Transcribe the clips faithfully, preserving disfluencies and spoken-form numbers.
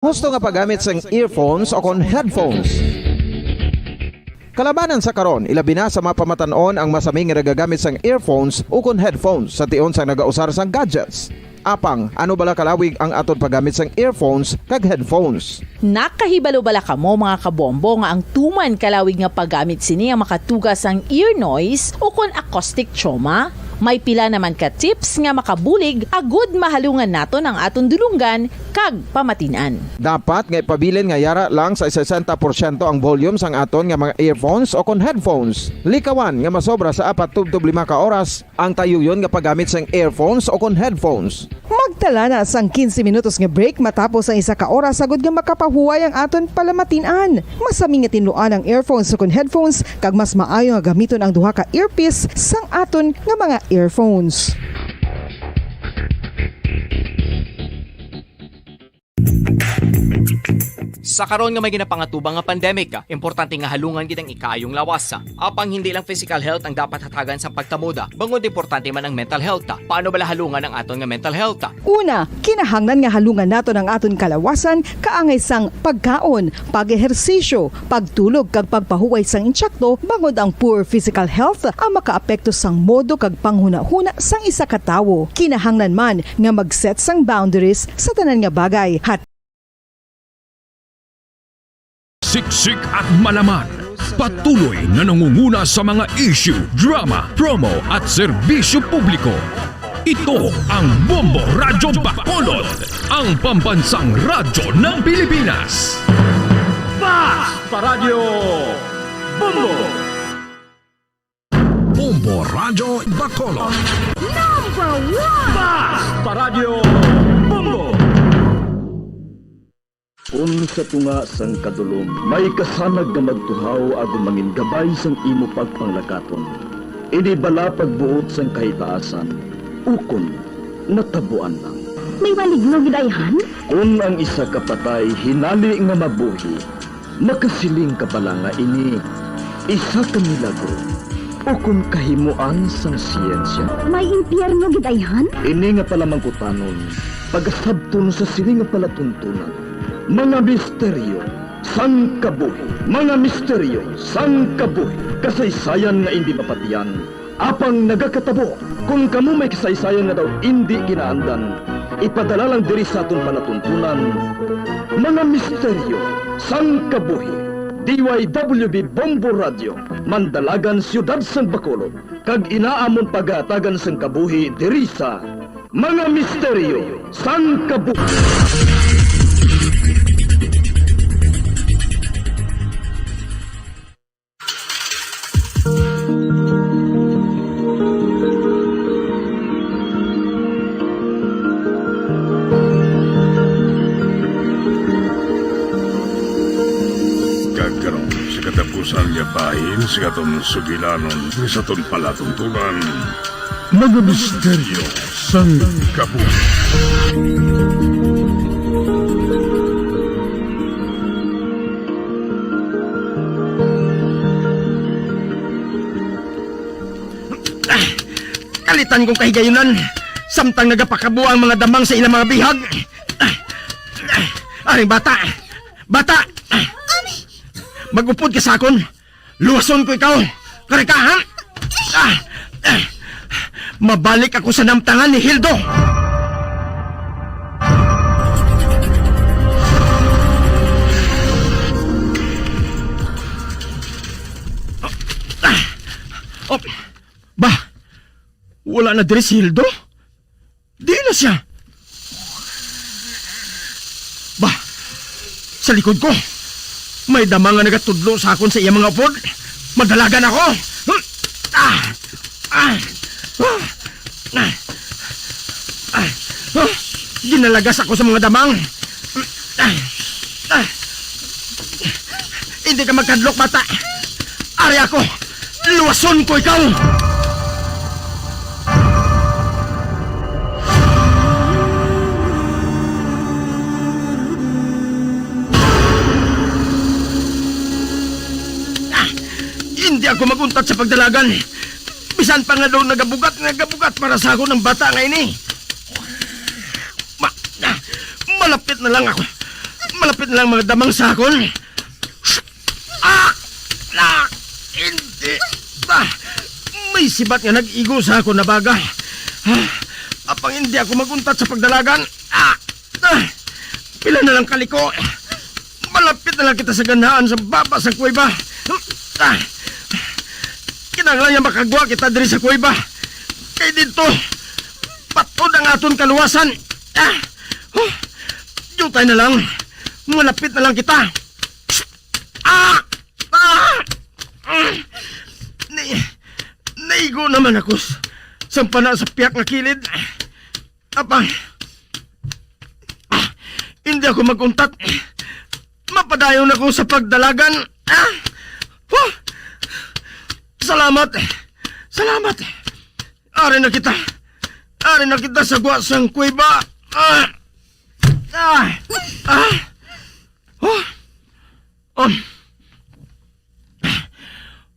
Husto nga paggamit sang earphones o kon headphones. Kalabanan sa karon, ilabi na sa mga pamatan-on ang masami nga nagagamit sang earphones o kon headphones sa tion sang nagausar sang gadgets. Apang, ano bala kalawig ang aton paggamit sang earphones kag headphones? Nakahibalo bala kamo, mga kabombo, nga ang tuman kalawig nga paggamit sini ang makatuga sang ear noise o kon acoustic trauma? May pila naman ka tips nga makabulig agud mahalungan naton ang aton dulonggan kag pamatin-an. Dapat nga ipabilin nga yara lang sa sesenta porsyento ang volume sang aton nga mga earphones o kon headphones. Likawan nga masobra sa apat tubtob lima ka oras ang tayuyon nga paggamit sang earphones o kon headphones. Magtala na sang quince minutos nga break matapos ang isa ka oras agud nga makapahuway ang aton palamatin-an. Masami nga tinluan ang earphones o kon headphones, kag mas maayo nga gamiton ang duha ka earpiece sang aton nga mga earphones. Sa karon nga may ginapangatubang nga pandemic, importante nga halungan gid ang ikaayong lawas. Apang hindi lang physical health ang dapat hatagan sang pagtamuda, bangod importante man ang mental health. Paano bala halungan ang aton nga mental health? Una, kinahanglan nga halungan naton ang aton kalawasan kaangay sang pagkaon, pag-ehersisyo, pagtulog kag pagpahuway sang intsakto, bangod ang poor physical health ang makaapekto sang modo kag panghunahuna sang isa ka tawo. Kinahanglan man nga mag-set sang boundaries sa tanan nga bagay. Hat- Siksik at malaman. Patuloy na nangunguna sa mga issue, drama, promo at serbisyo publiko. Ito ang Bombo Radyo Bacolod, ang pambansang radyo ng Pilipinas. Basta Radyo Bombo. Bombo Radyo Bacolod. Number one! Basta Radyo Bombo. Kon sa tunga sang kadulom may kasanag nga magtuhaw agud mangin gabay sang imo pagpanglakaton, ini bala pagbuot sang kahitaasan ukon natabuan lang. May maligno gid ayhan? Kon ang isa ka patay hinali nga mabuhi, makasiling ka bala nga ini isa ka milagro ukon kahimoan sang siyensya? May impyerno gid ayhan? Ini nga palamangkutanon pagasabton sa sini nga palatuntunan. Mga misteryo sang kabuhi. Mga misteryo sang kabuhi. Kasaysayan nga indi mapatiyan, apang nagakatabo. Kon kamo may kasaysayan nga daw indi ginaandan, ipadala lang diri sa aton palatuntunan. Mga misteryo sang kabuhi. D Y W B Bombo Radio, Mandalagan, Siyudad sang Bacolod, kag ina amon paghatagan sang kabuhi diri sa Mga Misteryo sang Kabuhi. Kag karon, sa katapusan nga bahin sa aton sugilanon, sa aton palatuntunan, Mga Misteryo sang Kabuhi. Ah, kalitan kong kahigayunan, samtang nagapakabo ang mga damang sa ilang mga bihag. Ah, ah, aring bata, bata, mag-upod ka sa akon. Luwason ko ikaw. Kari ka, ha? Ah, ah, mabalik ako sa namtangan ni Hildo. Ah, oh. Ba, wala na diri si Hildo? Di na siya. Ba, sa likod ko, may dama nga nagatudlo sa akon sa iya mga upod. Madalagan ako. Ah! Ah! Ah! Ah! Ah! Ginalagas ako sa mga damang. Ah! Ah! Hindi ka magkadlok, bata. Ari ako. Luwason ko ikaw. Ah, hindi ako maguntat sa pagdalagan. Bisan pa nga daw nagabugat, nagabugat para sa ako ng bata nga ini. Ma-, ah, malapit na lang ako. Malapit na lang mga damang sa akon. Ah! Ah! Hindi! Ah! May sibat nga nag-igo sa akon na baga. Ah! Apang hindi ako mag-untat sa pagdalagan. Ah! Ah! Pila na lang kaliko. Malapit na lang kita sa ganahan sa baba sa kuweba. Ah! Kinahanglan nga makagwa kita diri sa kuweba. Kay dito, patod ang aton kaluwasan. Ah! Huh! Diutay na lang. Malapit na lang kita. Ah! Ah! Ni, naigo naman ako s-, sang pana sa piyak nga kilid. Apang, ah, hindi ako mag-untat. Mapadayon ako sa pagdalagan. Ah! Huh! Salamat. Salamat. Ari na kita. Ari na kita sa gwa sang kuweba. Ah! Ah! Ah! Oh! Um.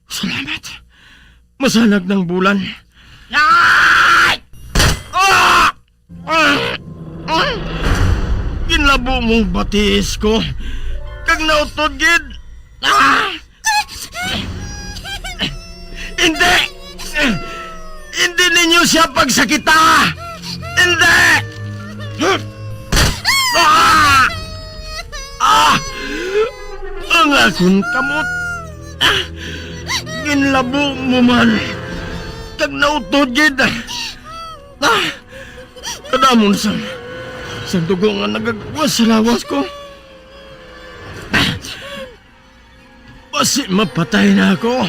Salamat. Masanag ng bulan. Ay! Ah! Ah! Ah! Ginlabo mong batiis ko. Kag nautod gid. Ah! Hindi! Hindi ninyo siya pagsakita! Hindi! Ah! Ah! Ang akon kamot! Ah! Ginlabo mo man! Kag nautod gid! Ah! Kadamon sang, sang dugo nga nagagwas sa lawas ko. Basi mapatay na ako.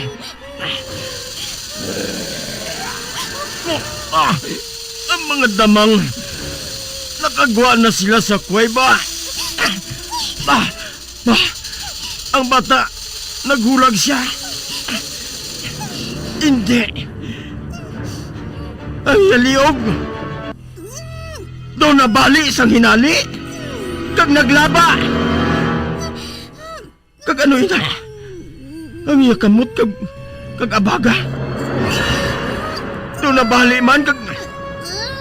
Ah, ang mga damang, nakagwa na sila sa kuweba. Ah, ah, ang bata, naghulag siya. Hindi. Ang yaliog. Daw nabali sang hinali. Kag naglaba. Kag ano ina? Ang iya kamot kag, kag abaga. Daw nabali man kag,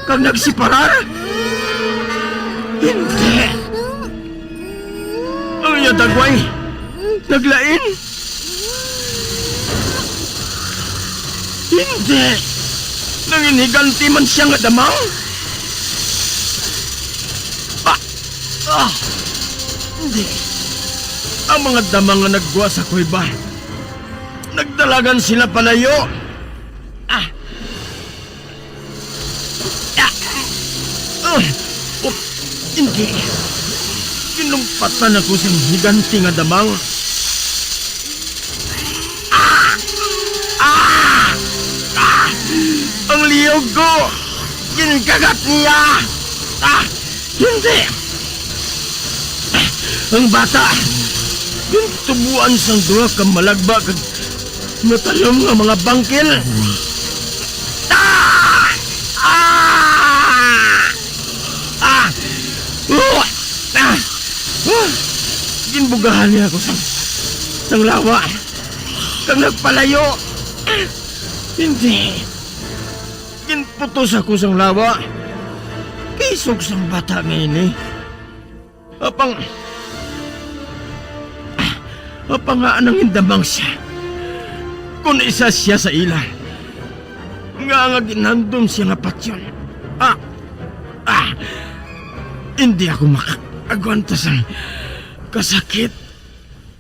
kag nagsiparar? Hindi. Ang iya dagway naglain? Hindi. Nanginhiganti man siya nga damang? Ah! Ah! Hindi. Ang mga damang nga naggwa sa kuweba, nagdalagan sila palayo. Ah! Ah! Ah! Oh, hindi. Ginumpatan ako sang higanti nga damang. Ah! Ah! Ah! Ang liyog ko! Ginkagat niya! Ah! Hindi! Ang bata, gintubuan sang duha ka malagba kag matalom nga mga bangkil. Ah! Ah! Ah! Uh! Ah! Uh! Ginbugahan niya ako sang, sang lawa. Kag nagpalayo. Hindi. Ginputos ako sang lawa. Kisog sang bata nga ini. Apang, apang nga nangindamang siya kon isa siya sa ila, nga, nga ginhandom siya nga patyon. Ah, ah, hindi ako makaagwanta sang kasakit.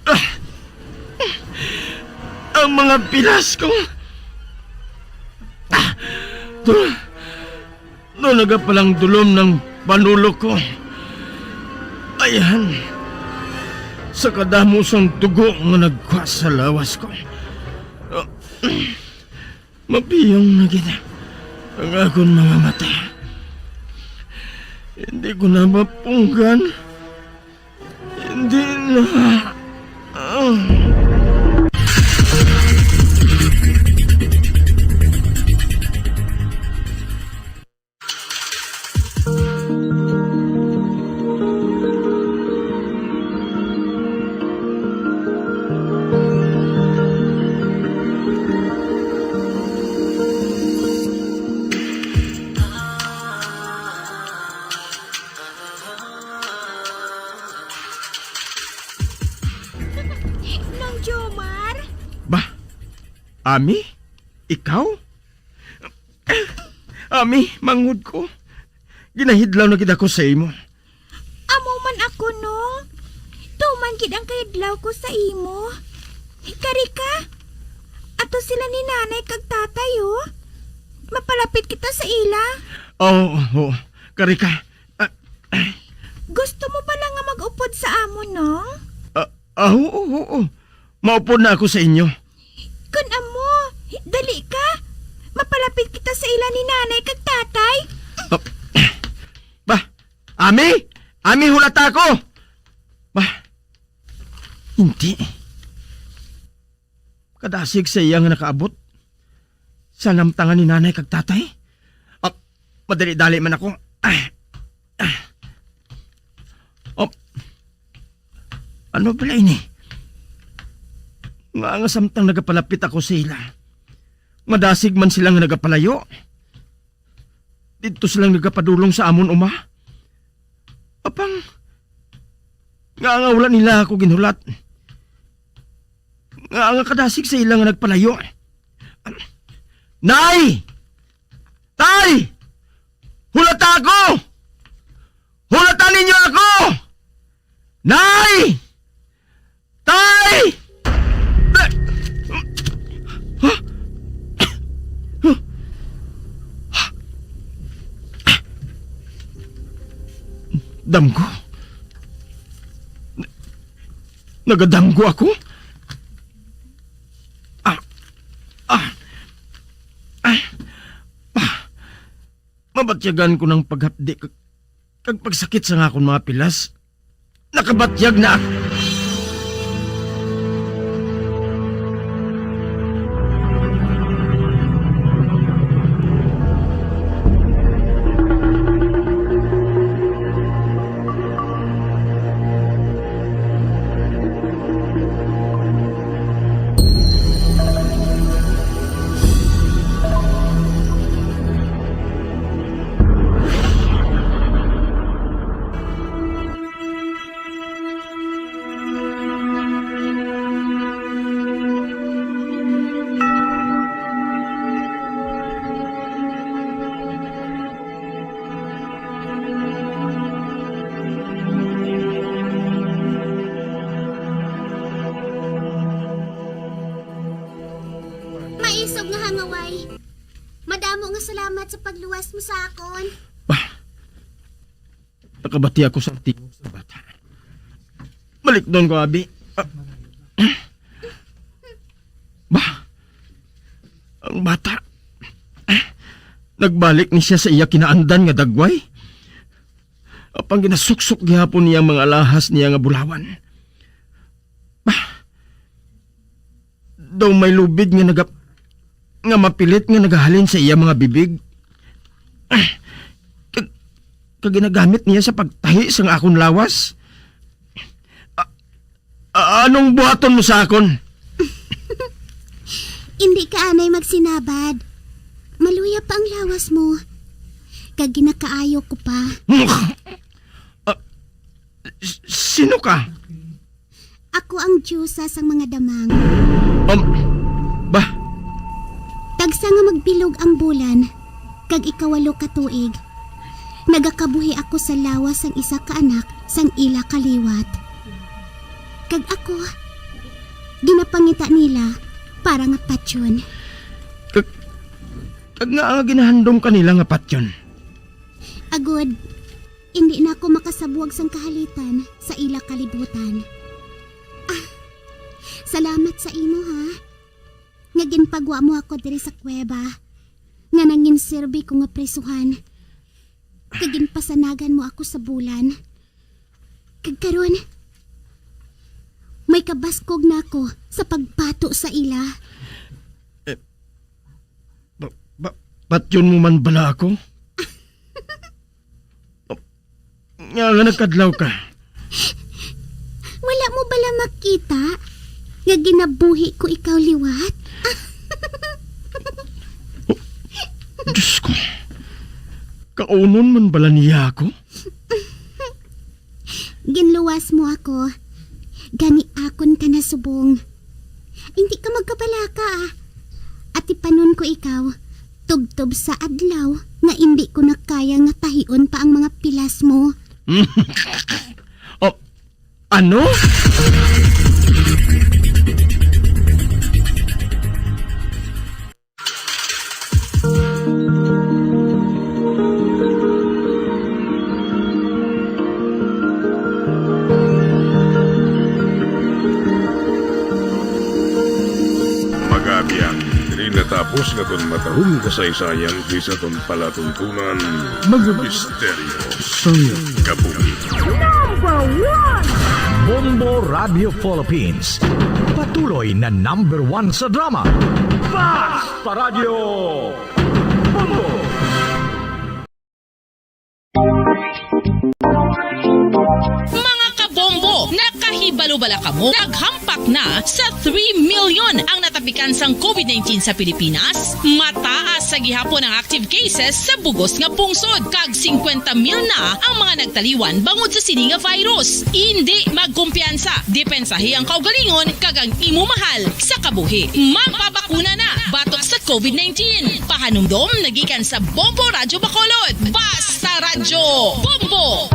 Ah, ang mga pilas ko. Ah, to, No, nagapalang dulom ng panulok ko. Ayan. Sa kadamo sang dugo nga nagkwa sa lawas ko. Mabiyong na gid ang akon mga mata. Hindi ko na mapunggan. Hindi na. Ah. Jomar? Ba? Ami? Ikaw? Ami, manghod ko. Ginahidlaw na gid ako sa imo. Amo man ako, no? Tuman gid ang kahidlaw ko sa imo. Kari ka? Ato sila ni nanay kag tatay, oh. Mapalapit kita sa ila. Oo, oo. Kari ka. Ah, Gusto mo bala nga mag-upod sa amon, no? Ah, ah, oo, oo. Maupod na ako sa inyo. Kun amo, dali ka. Mapalapit kita sa ila ni nanay kag tatay. Ah, ba? Ami? Ami, hulata ako! Ba? Hindi. Kadasig sa iya nga nakaabot sa namtangan ni nanay kag tatay. Ah, madali-dali man ako. Ah, ah. Oh, ano pala ini? Nga nga samtang nagapalapit ako sa ila, madasig man sila nga nagapalayo. Didto sila nagapadulong sa amon uma. Apang, nga nga wala nila ako ginhulat. Nga nga kadasig sa ila nga nagpalayo. Nay! Tay! Hulata ako! Hulata ninyo ako! Nay! Tay! Damgo? Nagadamgo ako? Ah, ah, ah, ah. Mabatyagan ko ng paghapdi kag, kag pagsakit sa akon mga pilas. Nakabatyag na ako. Maisog nga hangaway. Madamo nga salamat sa pagluwas mo sa akon. Nakabati ako sa tingog sa bata. Malikdon ko, abi. Ah. Ba? Ang bata. Nagbalik ni siya sa iya kinaandan nga dagway. Apang ginasuksok gihapon niya ang mga alahas niya nga bulawan. Ba? Daw may lubid nga naga-, nga mapilit nga nagahalin sa iya mga bibig. Ah, kag, kag ginagamit niya sa pagtahi sang akon lawas. A-, a-, anong buhaton mo sa akon? Indi ka anay magsinabad. Maluya pa ang lawas mo. Kag ginakaayo ko pa. Ah, s-, sino ka? Ako ang diyosa sang mga damang. Um, ba? Tagsa nga magbilog ang bulan, kag ikawalo ka tuig, nagakabuhi ako sa lawas sang isa ka anak sang ila kaliwat. Kag ako, ginapangita nila para nga patyon. Kag, kag nga nga ginahandom ka nila nga patyon? Agod, indi na ako makasabuag sang kahalitan sa ila kalibutan. Ah, salamat sa imo, ha, nga ginpagwa mo ako diri sa kuweba, nga nanginserbi ko nga prisuhan, kag ginpasanagan mo ako sa bulan. Kag karon, may kabaskog na ako sa pagbato sa ila. Eh, ba, ba, patyon mo man bala ako? Nga, nga nagkadlaw ka? Wala mo bala makita nga ginabuhi ko ikaw liwat? Oh, Diyos ko. Kaunon man bala niya ako? Ginluwas mo ako. Gani akon ka nasubong. Hindi ka magkabalaka, ah. Atipanon ko ikaw, tubtob sa adlaw nga hindi ko na kaya nga tahion pa ang mga pilas mo. Oh, ano? Mga abyan, diri natapos nga aton matahom kasaysayan sa aton palatuntunan, mga misteryo sang kabuhi. Number one! Bombo Radio Philippines, patuloy na number one sa drama. Fast Paradyo Bombo! Mga kabombo, nakahibalo bala kamo? Naghampak na sa three million ang natapikan sang covid nineteen sa Pilipinas. Mataas sa gihapon ang active cases sa bugos nga pungsod, kag singkwenta mil na ang mga nagtaliwan bangod sa sini nga virus. Indi magkumpiyansa, depensahi ang kaugalingon kag ang imo mahal sa kabuhi. Magpabakuna na batok sa covid nineteen. Pahanumdom nagikan sa Bombo Radyo Bacolod. Basta Radyo Bombo!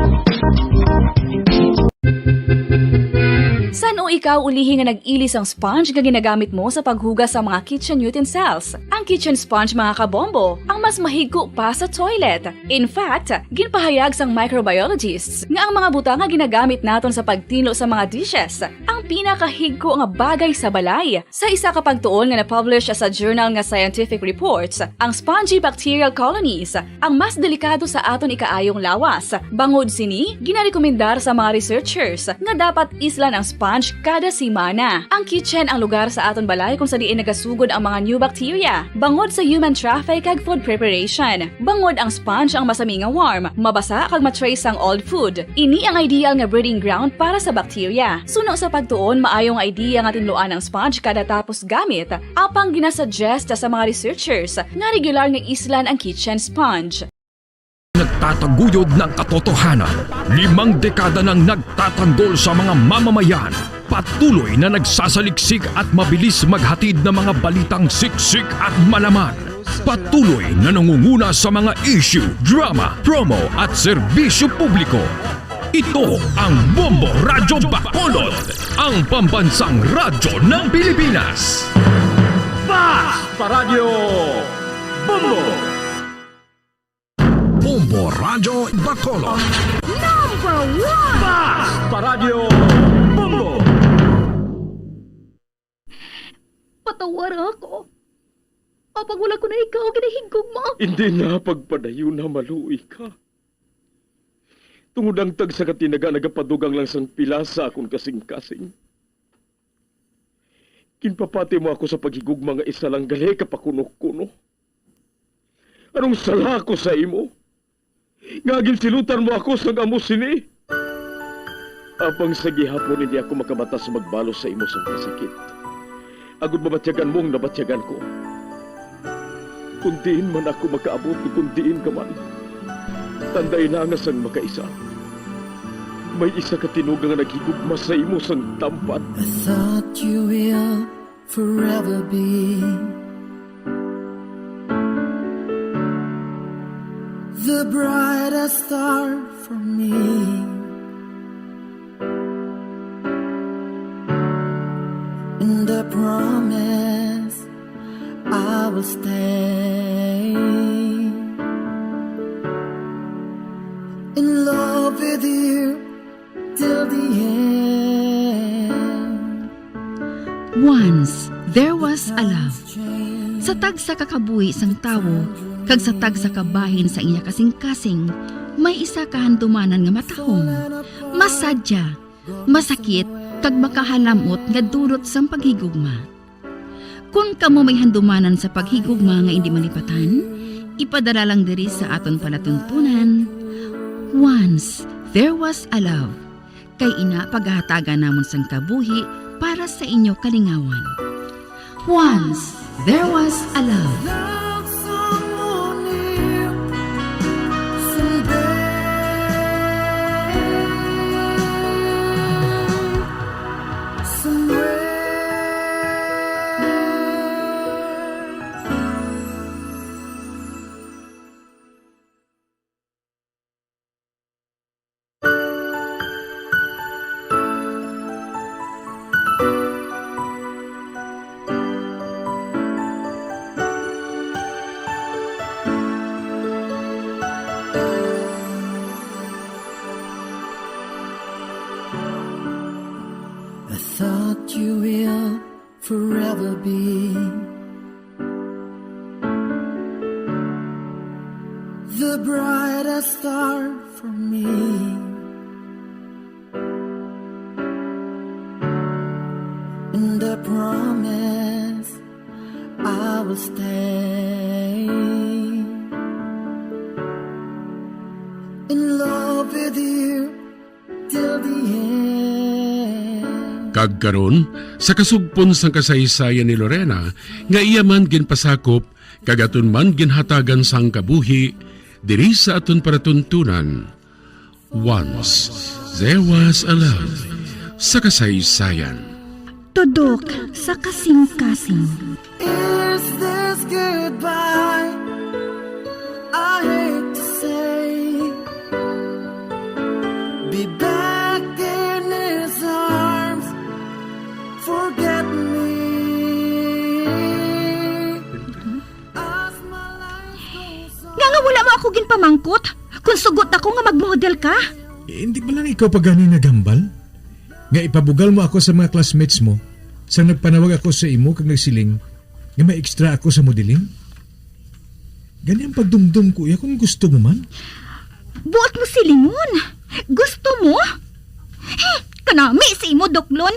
San-o ikaw ulihi nga nag-ili sang sponge nga ginagamit mo sa paghugas sa mga kitchen utensils? Ang kitchen sponge, mga kabombo, ang mas mahigko pa sa toilet. In fact, ginpahayag sang microbiologists nga ang mga butang nga ginagamit naton sa pagtinlo sa mga dishes ang pinakahigko nga bagay sa balay. Sa isa ka pagtuon nga na-publish sa journal nga Scientific Reports, ang spongy bacterial colonies ang mas delikado sa aton ikaayong lawas. Bangod sini, ginarekomendar sa mga researchers nga dapat islan ang sponge kada semana. Ang kitchen ang lugar sa aton balay kung sa diin nagasugod ang mga new bacteria, bangod sa human traffic kag food preparation. Bangod ang sponge ang masami nga warm, mabasa kag ma-trace sang old food. Ini ang ideal nga breeding ground para sa bacteria. Suno sa pagtuon, maayo nga idea nga tinluan ang sponge kada tapos gamit, apang ginasuggest sa mga researchers nga regular nga islan ang kitchen sponge. Nagtataguyod ng katotohanan. Limang dekada nang nagtatanggol sa mga mamamayan. Patuloy na nagsasaliksik at mabilis maghatid ng mga balitang siksik at malaman. Patuloy na nangunguna sa mga issue, drama, promo at serbisyo publiko. Ito ang Bombo Radyo Bacolod, ang pambansang radyo ng Pilipinas. Fast Paradyo Bombo! Bombo Radyo Bacolod. Number one! Fast Paradyo Bombo! Patawara ako. Apang wala ko na ikaw ginahigugma. Hindi na pagpadayon na maluoy ka. Tungod ang tagsa ka tinaga nagapadugang lang sang pila sa akon kasing-kasing. Ginpapati mo ako sa paghigugma nga isa lang gali ka pakuno-kuno. Anong sala ko sa imo? Nga ginsilutan mo ako sang amo sini? Apang sa gihapon hindi ako makabatas magbalos sa imo sang kasakit, agod mabatyagan mo ang nabatyagan ko. Kung diin man ako makaabot, kung diin ka man, tandai na nga sang makaisa, may isa ka tinuga nga naghigugma sa imo sang tampad. I thought you will forever be the brightest star for me. And I promise I will stay in love with you till the end. Once, there was a love. Sa tagsa ka kabuhi sang tawo, kag sa tagsa ka bahin sa iya kasing-kasing, may isa ka handumanan nga matahom, masadya, masakit, kag makahalamot nga dulot sang paghigugma. Kon kamo may handumanan sa paghigugma nga indi malipatan, ipadala lang diri sa aton palatuntunan. Once, there was a love. Kay ina pagahatagan namon sang kabuhi para sa inyo kalingawan. Once, there was a love. Thought you will forever be the brightest star for me. And I promise I will stay in love with you till the end. Kag karon, sa kasugpon sang kasaysayan ni Lorena, nga iya man ginpasakop kag aton man ginhatagan sang kabuhi diri sa aton palatuntunan, Once There Was a Love sa kasaysayan. Tudok sa kasing-kasing. Is this goodbye? I hate to say, be back in his arms, forget me. As my life goes on. Nga nga wala mo ako ginpamangkot kung sugot ako nga mag-model ka? Eh, hindi ba lang ikaw pa gani naghambal nga ipabugal mo ako sa mga classmates mo sang nagpanawag ako sa imo kag nagsiling nga ma-extra ako sa modeling? Gani ang pagdumdom ko iya kung gusto mo man. Buot mo silingon. Gusto mo? Hmm, kanami sa imo, Doklon.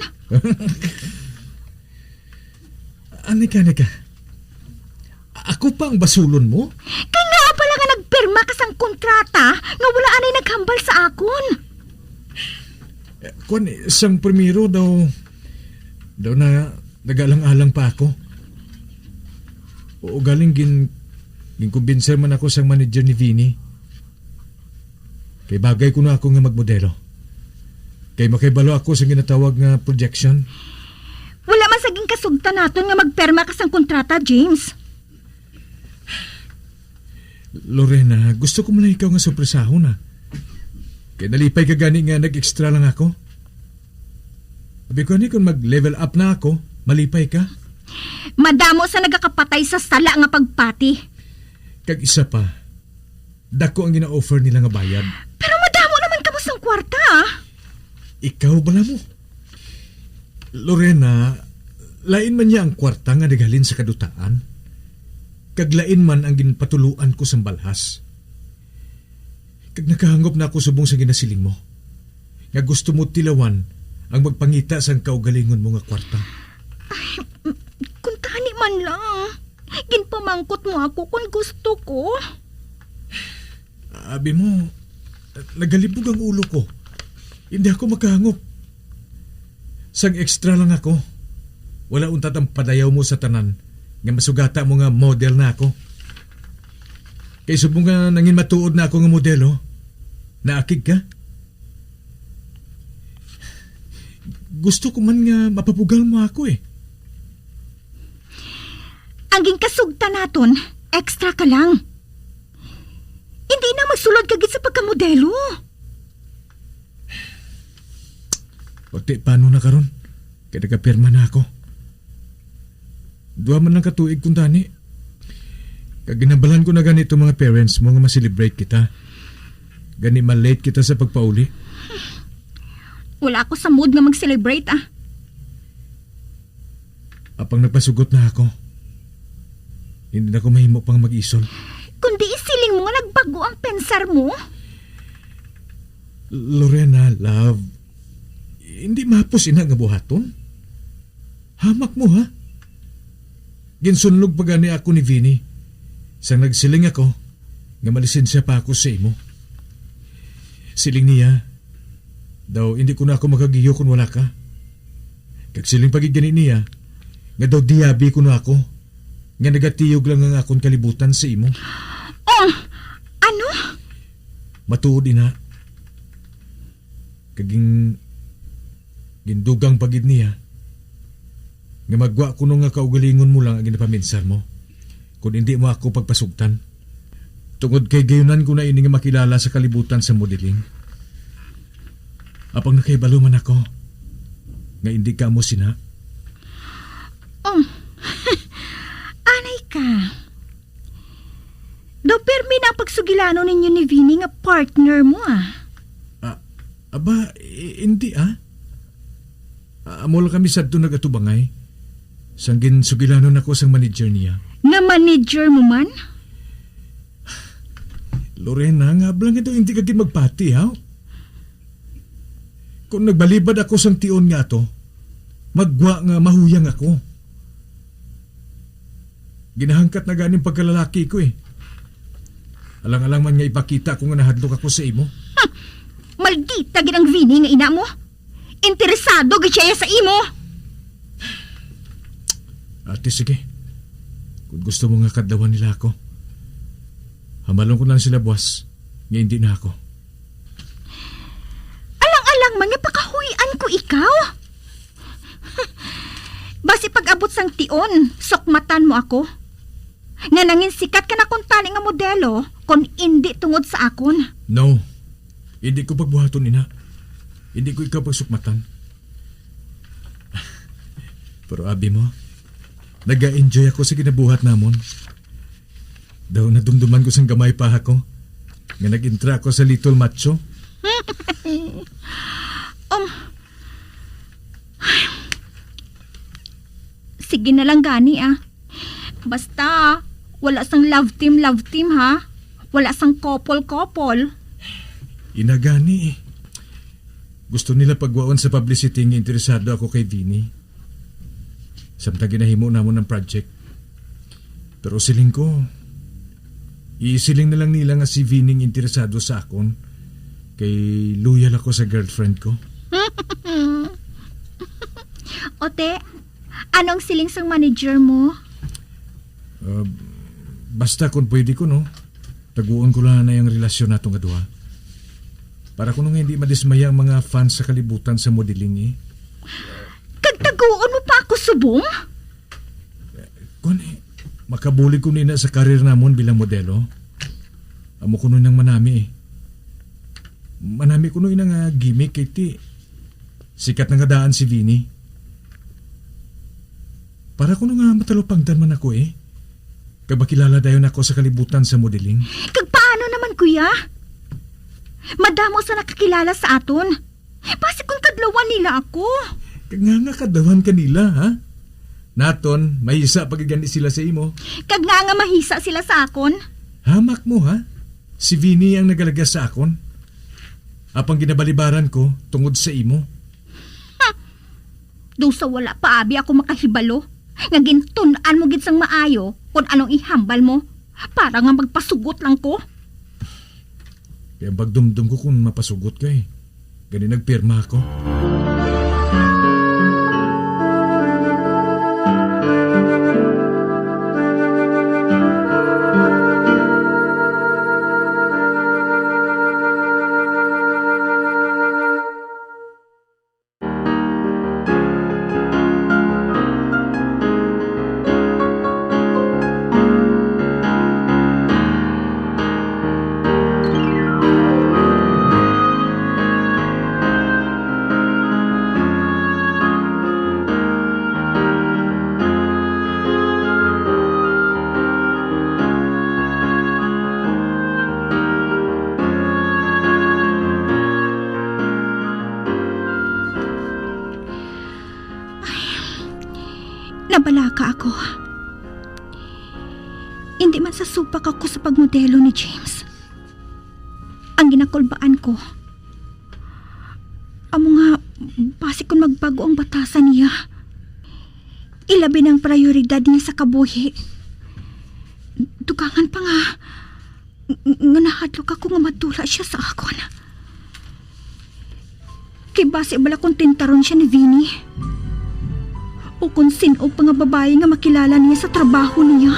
Anika, anika. Ako pa ang basulon mo? Kay ngaa pala nga nagpirma ka sang kontrata nga wala anay naghambal sa akon? Eh, kwan, eh, sang primero daw, daw na nagalang-alang pa ako. Oo, galing gin-, ginkumbinser man ako sang manager ni Vinny. Kay bagay kuno ako nga magmodelo. Kay makahibalo ako sa ginatawag nga projection. Wala man sa ginkasugtan naton nga magperma ka sang kontrata, James. Lorena, gusto ko man lang ikaw nga sorpresahon, ah. Kay nalipay ka gani nga nag-extra lang ako. Abi ko ni kung mag-level up na ako, malipay ka. Madamo sa nagakapatay sa sala nga pagpati. Kag isa pa, dako ang gina-offer nila nga bayad. Pero madamo naman kamo sang kwarta, ah. Ikaw bala mo? Lorena, lain man niya ang kwarta nga naghalin sa kadutaan, kag lain man ang ginpatuluan ko sang balhas. Kag nakahangop na ako subong sa ginasiling mo, nga gusto mo tilawan ang magpangita sang kaugalingon mo nga kwarta. Ay, m-, kung tani man lang, ginpamangkot mo ako kung gusto ko. Abi mo, nagalibog ang ulo ko. Hindi ako makahangop. Sang extra lang ako. Wala untat ang padayaw mo sa tanan nga masugata mo nga model na ako. Kay subong nga nangin matuod na ako nga modelo, naakig ka? Gusto ko man nga mapabugal mo ako eh. Ang ginkasugtan naton, extra ka lang. Hindi na magsulod ka gid sa pagkamodelo. O, ti, paano na karon? Kay nagapirma na ako. Duha man lang ka tuig kung tani. Kag ginabalan ko na gani itong mga parents mo nga ma-celebrate kita. Gani ma-late kita sa pagpauli. Wala ako sa mood nga mag-celebrate, ah. Apang nagpasugot na ako. Hindi na ko mahimo pang mag-isol. Kundi isiling mo nga nagbago ang pensar mo? Lorena, love, hindi mahapos ina nga buhaton. Hamak mo, ha? Ginsunlog pa gani ako ni Vinny sang nagsiling ako nga malisensya pa ako sa imo. Siling niya, daw hindi ko na ako makagiyo kon wala ka. Kag siling pa gid gani niya nga daw diyabi ko na ako, nga nagatiyog lang ang akon kalibutan sa imo. Um, ano? Matuod ina. Kag gin-, gindugang pa gid niya nga magwa kuno nga kaugalingon mo lang ang ginapaminsar mo, kun indi mo ako pagpasugtan. Tungod kay gayunan ko na ini nga makilala sa kalibutan sa modeling. Apang nakahibalo man ako nga indi ka amo sina. Oh, anay ka. Daw permi na ang pagsugilanon ninyo ni Vinny nga partner mo, ah. Ah, aba, i-, hindi, ah. Ah, Amo lang kami sadto nagatubangay. Sang ginsugilanon ako sang manager niya. Nga manager mo man? Lorena, nga ablang ito hindi ka gid magpati, ha? Kung nagbalibad ako sang tion nga ato, maggwa nga mahuyang ako. Ginahangkat na ganing pagkalalaki ko, eh. Alang-alang man nga ipakita ko nga nahadlok ako sa imo. Maldita gid ang Vini nga ina mo. Interesado gid siya sa imo. Ate, sige. Kung gusto mo nga kadlawan nila ako, hamalon ko lang sila buwas nga hindi na ako. Alang-alang man nga pakahuy-an ko ikaw. Basi pag-abot sang tion, sukmatan mo ako. Nga nangin sikat ka na kuntani nga modelo, kon indi tungod sa akon. No. Hindi ko pagbuhaton, ina. Hindi ko ikaw pagsukmatan. Pero abi mo, naga-enjoy ako sa ginabuhat namon. Daw nadumduman ko sang gamay pa ako nga nag-intra ako sa Little Macho. Um, sige na lang gani, ah. Basta, wala sang love team, love team, ha? Wala sang couple, couple. Ina gani, eh. Gusto nila pagwaon sa publicity nga interesado ako kay Vini. Samtang ginahimo namon ang project. Pero siling ko, isiling na lang nila nga si Vini ang interesado sa akon. Kay loyal ako sa girlfriend ko. Ote, ano ang siling sang manager mo? Ah, basta kung pwede ko, no? Taguon ko lang na yung relasyon nato nga duha. Para kuno nga hindi madismaya ang mga fans sa kalibutan sa modeling, eh. Kag taguon mo pa ako subong? Kun, eh, makabulig ko nina sa karir namon bilang modelo. Amo kuno nang manami, eh. Manami kuno ina nga gimmick kay ti sikat na nga daan si Vini. Para kuno nga matalupangdan man ako, eh. Kag makilala dayon ako sa kalibutan sa modeling. Kag paano naman, kuya? Madamo sa nakakilala sa aton. Basi kung kadlawan nila ako. Kag nga nga kadlawan ka nila, ha? Naton, mahisa pa gid gani sila sa imo. Kag nga nga mahisa sila sa akon. Hamak mo, ha? Si Vini ang nagalagas sa akon. Apang ginabalibaran ko tungod sa imo. Ha! Daw sa wala pa abi ako makahibalo nga gintun-an mo gid sang maayo kon anong ihambal mo para nga magpasugot lang ko. Kaya pagdumdum ko kung mapasugot ka, eh. Gani nagpirma ako. Ay, nabalaka ako. Hindi man sa supak ako sa pagmodelo ni James. Ang ginakulbaan ko, amo nga, basi kung magbag-o ang batasan niya, ilabi na ang prayoridad niya sa kabuhi. Dugangan pa nga, ng-, nga nahadlok ako nga madula siya sa akon. Kay basi bala kung tintaron siya ni Vinny. O kung sin-o pa nga babayi nga makilala niya sa trabaho niya.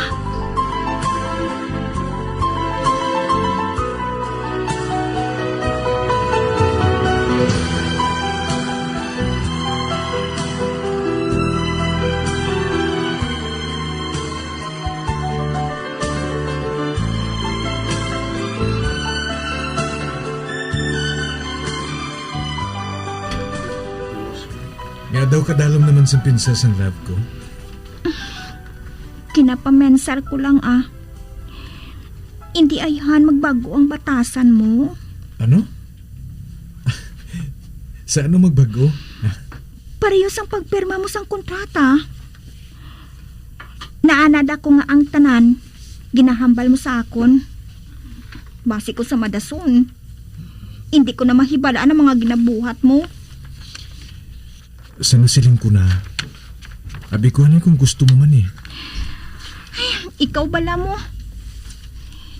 Nga daw kadalom naman sang pinsar sang love ko. Kinapamensar ko lang, ah. Hindi ayhan magbago ang batasan mo. Ano? Sa ano magbago? pareho sang pagpirma mo sang kontrata. Naanad ako nga ang tanan ginahambal mo sa akon. Basi ko sa madason, hindi ko na mahibal-an ang mga ginabuhat mo. Sa nasiling ko na, abi ko anay kung gusto mo man eh. Ikaw bala mo?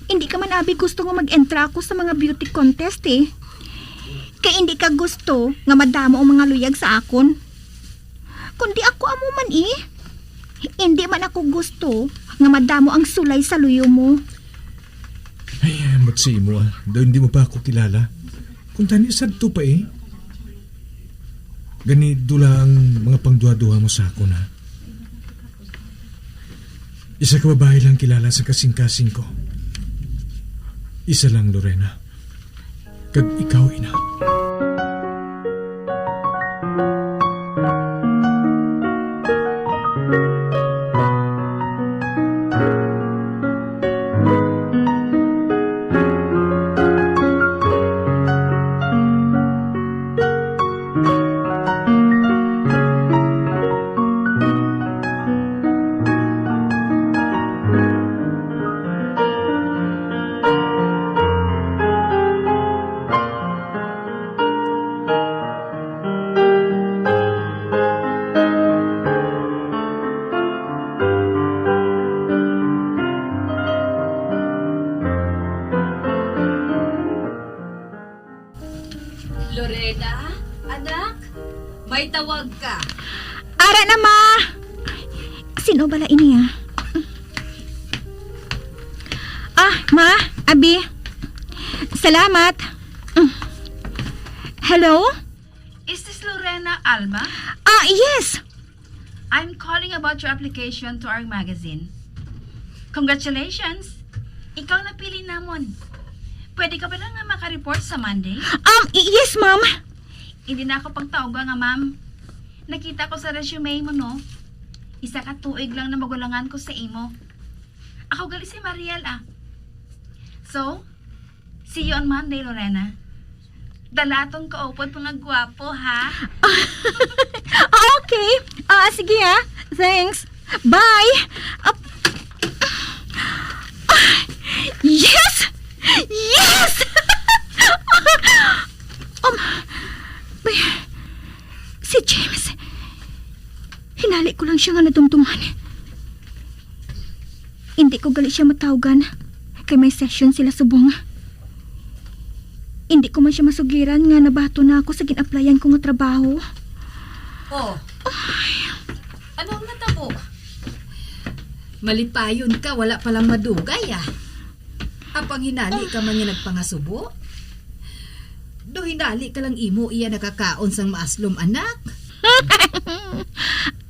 Hindi ka man abi gusto nga mag-entra ako sa mga beauty contest eh. Kay hindi ka gusto nga madamo ang mga luyag sa akon. Kundi ako amo man eh. Hindi man ako gusto nga madamo ang sulay sa luyo mo. Ay, ambot sa imo, ah. Daw hindi mo pa ako kilala. Kung tani, sadto pa eh. Gani, dula ang mga pangduha-duha mo sa akon, ha? Isa ka babae lang kilala sa kasing-kasing ko. Isa lang, Lorena. Kag ikaw, ina. Lorena, anak, may tawag ka. Ara na, ma! Sino bala ini, ah? Ah, ma, abi. Salamat. Hello? Is this Lorena Alma? Ah, yes. I'm calling about your application to our magazine. Congratulations! Ikaw napili namon. Pwede ka ba lang nga maka-report sa Monday? Um, y- yes, ma'am. Hindi na ako pagtawga nga ma'am. Nakita ko sa resume mo, no? Isa ka tuig lang na magulangan ko sa imo. Ako gali si Mariel, ah. So, see you on Monday, Lorena. Dalaton ka upod mga gwapo, ha? Okay. Ah, sige, ha. Thanks. Bye. Ah, ah, yes! Yes! Um, bay, si James. Hinali ko lang siya nga nadumduman. Hindi ko gali siya matawgan, kay may session sila subong. Hindi ko man siya masugiran nga nabaton na ako sa gin-applyan ko nga trabaho. Oh. Ano ang natabo? Malipayon ka, wala pa lang madugay, ah. Apang hinali ka man nga nagpangasubo? Do hinali ka lang imo iya nakakaon sang maaslom, anak?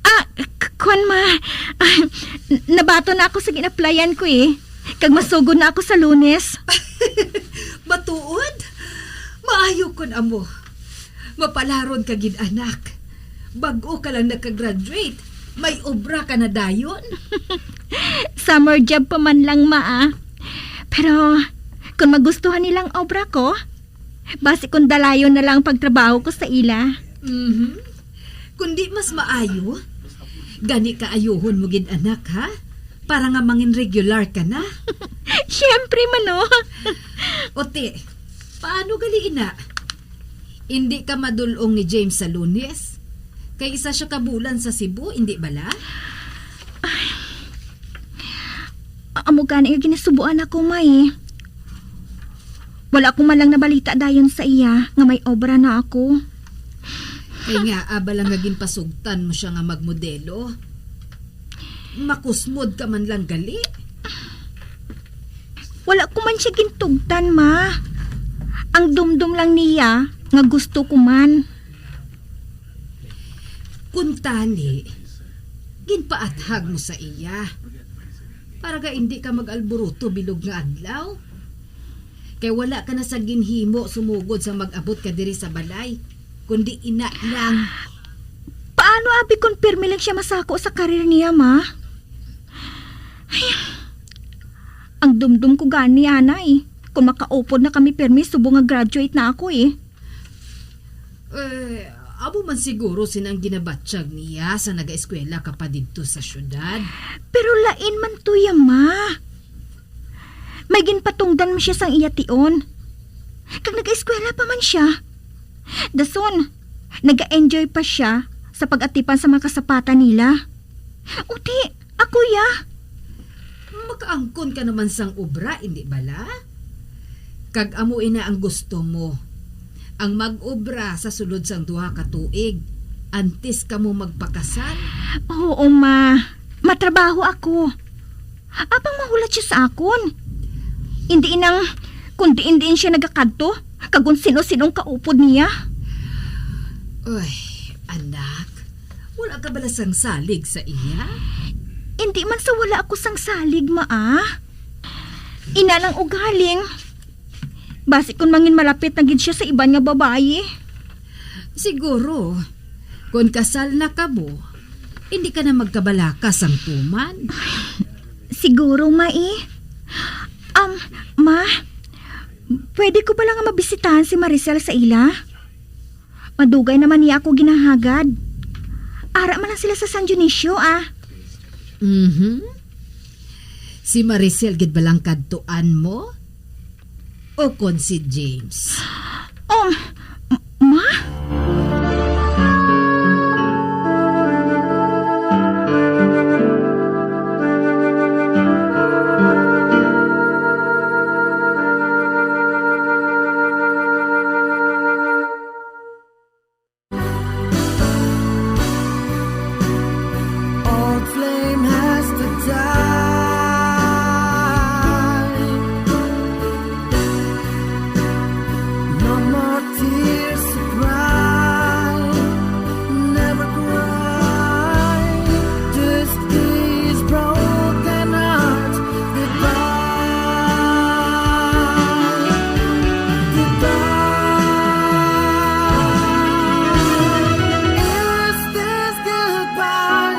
Ah, k- kwan, ma. Ah, n- nabaton na ako sa gin-applyan ko eh. Kag masugod na ako sa Lunes. Matuod? Maayo kon amo. Mapalaron ka gid, anak. Bag-o ka lang nakagraduate, may obra ka na dayon. Summer job pa man lang, ma, ah. Pero kung magustuhan nilang obra ko, basi kung dalayon na lang ang pagtrabaho ko sa ila. Mhm. Kundi mas maayo, gani kaayohon mo gid, anak, ha? Para nga mangin regular ka na. Siyempre man, oh. Ote, paano gali ina? Indi ka madul-ong ni James sa Lunes? Kay isa sia ka bulan sa Cebu, indi bala? Amo gani nga ginasubuan ako, May. Wala ko man lang nabalita dayon sa iya nga may obra na ako. Kay nga, abala nga ginpasugtan mo siya nga magmodelo. Makusmod ka man lang gali. Wala ko man siya gintugtan, ma. Ang dumdum lang niya nga gusto ko man. Kuntani, ginpaathag mo sa iya para ga indi ka mag-alboroto bilog nga adlaw. Kay wala ka na sa ginhimo sumugod sa mag-abot ka diri sa balay, kundi ina lang. Paano abi kon pirmi lang siya masako sa karir niya, ma? Ay, ang dumdum ko gani, anay, kung makaupod na kami pirmi subong nga graduate na ako, eh. Eh, Amo man siguro sina ang ginabatyag niya sa nagaeskwela ka pa didto sa syudad. Pero lain man to ya, ma. May ginpatungdan man siya sang iya tion. Kag nag-eskwela pa man siya. Dason, nag-enjoy pa siya sa pag-atipan sa mga kasapatan nila. Uti, ako ya. Makaangkon ka naman sang obra, indi bala? Kag amo ina ang gusto mo, ang mag-obra sa sulod sang duha ka tuig, antes kamo magpakasal? Oo, ma. Matrabaho ako. Apang mahulat siya sa akon. Indi inang kundi indi siya nagakadto, kag kon sino-sinong kaupod niya. Uy, anak, wala ka bala sang salig sa iya? Indi man sa wala ako sang salig, ma, ah. Ina lang ugaling. Basi kon mangin malapit na gid siya sa iban nga babayi. Siguro, kon kasal na kamo, hindi ka na magkabalaka sang tuman. Siguro, ma, eh. Um, ma, pwede ko bala nga mabisitahan si Maricel sa ila? Madugay naman niya ako ginahagad. Ara man lang sila sa San Dionisio, ah. Mhm. Si Maricel gid balang kadtuan mo? O kon si James? Um, m-, ma? Old flame has to die. No more tears to cry. Never cry. This is broken heart. Goodbye. Goodbye. Is this goodbye?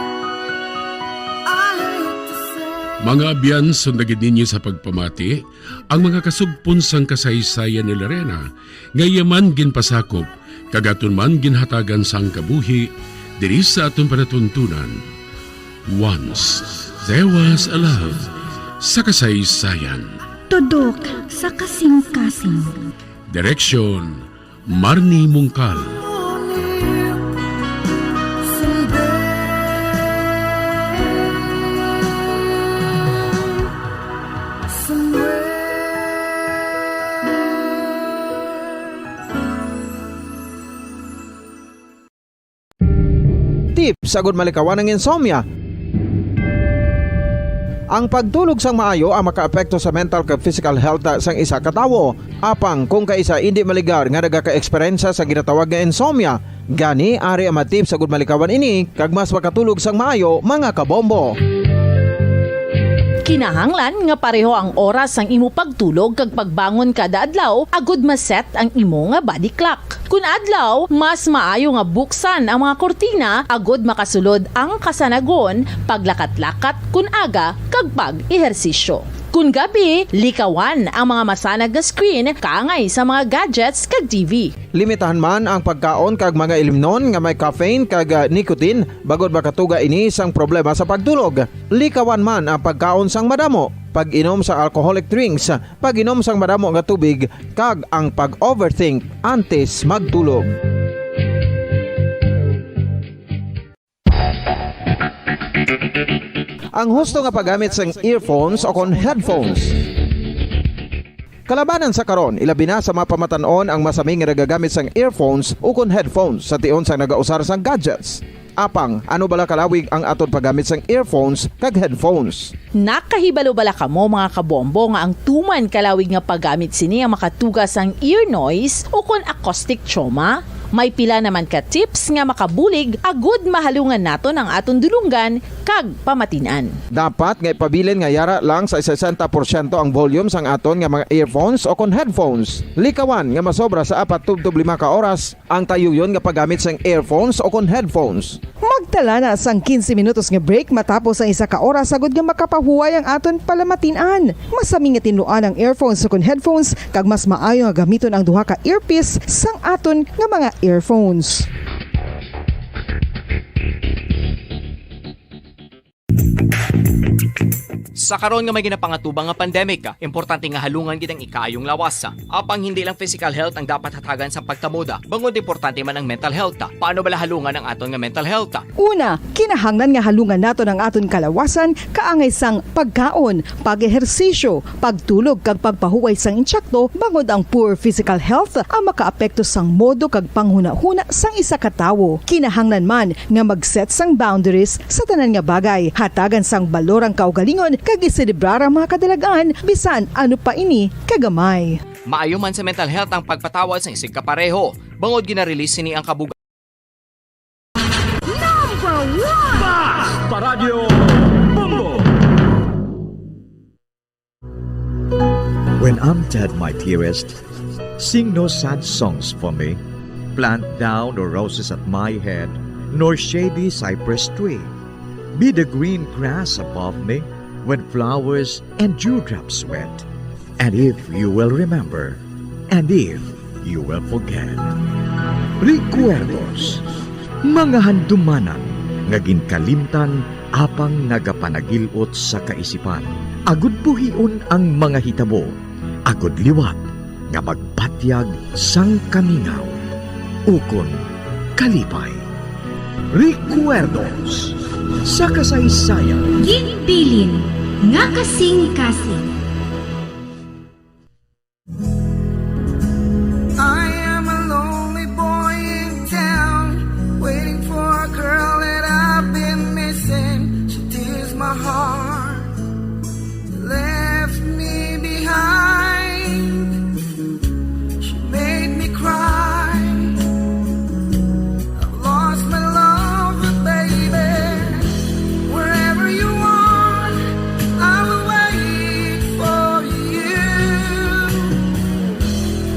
I hate to say. Mga abyan, sundagid ninyo sa pagpamati ang mga kasugpon sang kasaysayan ni Lorena, nga iya man ginpasakop, kag aton man ginhatagan sang kabuhi diri sa aton palatuntunan. Once There Was a Love sa kasaysayan. Tudok sa kasing-kasing. Direksyon, Marnie Mungkal. Tips agud malikawan ang insomnia. Ang pagtulog sang maayo ang makaapekto sa mental kag physical health sang isa ka tawo. Apang kung kaisa indi maligar nga nagaka-eksperyensya sa ginatawag nga insomnia, gani ari ang mga tips agud malikawan ini kag mas makatulog sang maayo, mga kabombo. Kinahanglan nga pareho ang oras sang imo pagtulog kag pagbangon kada adlaw agud ma-set ang imo nga body clock. Kun adlaw, mas maayo nga buksan ang mga kurtina agud makasulod ang kasanagon, paglakat-lakat kun aga, kag pag-ehersisyo. Kun gabi, likawan ang mga masanag nga screen kaangay sa mga gadgets kag T V. Limitahan man ang pagkaon kag mga ilimnon nga may caffeine kag, ah, nicotine, bangod makatuga ini sang problema sa pagtulog. Likawan man ang pagkaon sang madamo, pag-inom sa alcoholic drinks, pag-inom sang madamo nga tubig, kag ang pag-overthink antes magtulog. Ang husto nga paggamit sang earphones o kon headphones. Kalabanan sa karon, ilabi na sa mga pamatan-on ang masami nga nagagamit sang earphones o kon headphones sa tion sang nagausar sang gadgets. Apang, ano bala kalawig ang aton paggamit sang earphones kag headphones? Nakahibalo bala kamo, mga kabombo, nga ang tuman kalawig nga paggamit sini ang makatuga sang ear noise o kon acoustic trauma? May pila naman ka tips nga makabulig agud mahalungan naton ang aton dulonggan kag pamatin-an. Dapat nga ipabilin nga yara lang sa sesenta porsyento ang volume sang aton nga mga earphones o kon headphones. Likawan nga masobra sa apat tubtob lima ka oras ang tayuyon nga paggamit sang earphones o kon headphones. Magtala na sang quince minutos nga break matapos ang isa ka oras, agud nga makapahuway ang aton palamatin-an. Masami nga tinluan ang earphones o kon headphones, kag mas maayo nga gamiton ang duha ka earpiece sang aton nga mga earphones. Sa karon nga may ginapangatubang nga pandemic, importante nga halungan gid ang ikaayong lawas. Apang hindi lang physical health ang dapat hatagan sa pagtamod, bangod importante man ang mental health. Paano bala halungan ang aton nga mental health? Una, kinahanglan nga halungan naton ang aton kalawasan kaangay sang pagkaon, pag-ehersisyo, pagtulog kag pagpahuway sang insakto, bangod ang poor physical health ang makaapekto sang modo kag panghunahuna sang isa ka tawo. Kinahanglan man nga mag-set sang boundaries sa tanan nga bagay, hatagan sang balor ang kaugalingon, kag iselebrar ang mga kadalagan, bisan ano pa ini kagamay. Maayo man sa mental health ang pagpatawad sang isigkapareho, bangod gina-release sini ang kabug- Number one! Bas Paradyo Bombo! When I'm dead, my dearest, sing no sad songs for me. Plant thou no roses at my head, nor shady cypress tree. Be the green grass above me, when flowers and dewdrops wet. And if you will remember, and if you will forget. Recuerdos, mga handumanan nga ginkalimtan apang nagapanagil-ot sa kaisipan. Agud buhion ang mga hitabo, agud liwat nga magbatyag sang kamingaw ukon kalipay. Recuerdos sa kasaysayan. Ginbilin nga kasing-kasing. I am a lonely boy in town, waiting for a girl that I've been missing. She tears my heart, left me behind. She made me cry. I've lost my love, but baby, wherever you are, I will wait for you.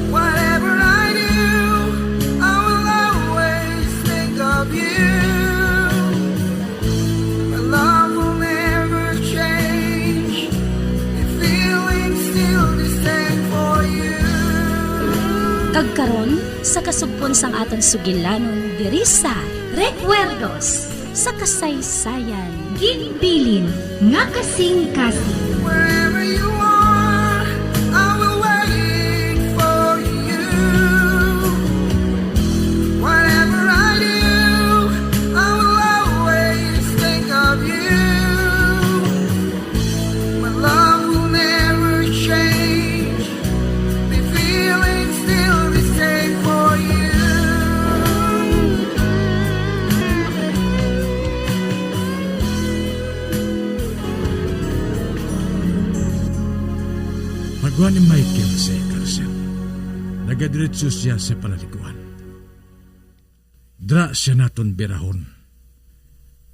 Whatever I do, I will always think of you. My love will never change. The feeling's still the same for you. Kag karon, sa kasugpon sang aton sugilanon diri sa Recuerdos sa Kasaysayan. Ginbilin nga kasing-kasing. Wherever you are, I will wait for you. Whatever I do, I will always think of you. My love will never change. The feeling's still the same for you. Pagwa ni Michael sa iya karsel, nagadiretso sia sa panalikuan. Dira sia naton birahon.